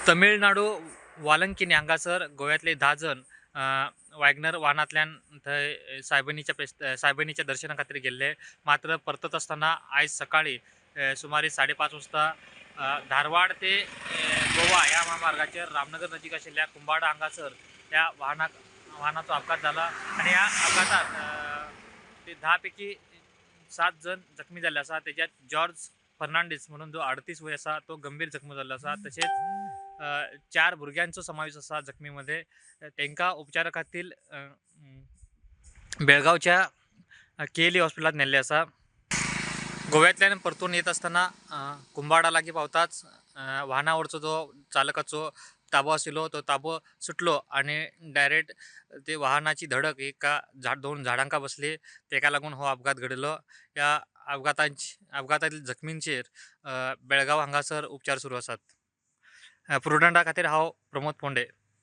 तमिळनाडू वालंकिनी हांगासर गोव्यांतले 10 जण वॅगनर वाहनांतल्यान थंय सायबिणीच्या फेस्त सायबिणीच्या दर्शना खातीर गेल्ले. मात्र परतत आसतना आयज सकाळी सुमारे 5:30 वाजता धारवाड ते गोवा ह्या म्हामार्गाचेर रामनगर नजीक आशिल्ल्या कुंभारवाडा हांगासर ह्या वाहनाचो अपघात जाला आनी ह्या अपघातात ते 10 पैकी 7 जण जखमी जाल्ले आसा. तेज्यात जॉर्ज फर्नांडीस म्हणून जो 38 वय आसा तो गंभीर जखमी जाल्लो आसा. तशेंच 4 भुरग्यांचो समावेश आसा जखमी मध्ये. तांकां उपचारा खातीर बेळगांवच्या केएलई हॉस्पिटलांत नेल्ले आसा. गोव्यांतल्यान परतून येत आसतना कुंभारवाडा लागीं पावताच वाहनावरचो जो चालकाचो ताबो आशिल्लो तो ताबो सुटलो आनी डायरेक्ट ते वाहनाची धडक एका झाड दोन झाडांका बसली. तेका लागून हो अपघात घडिल्लो. ह्या अपघातांतल्या जखमींचेर बेळगांव हांगासर उपचार सुरू आसात. प्रुडंटा खातीर हांव प्रमोद फोंडे.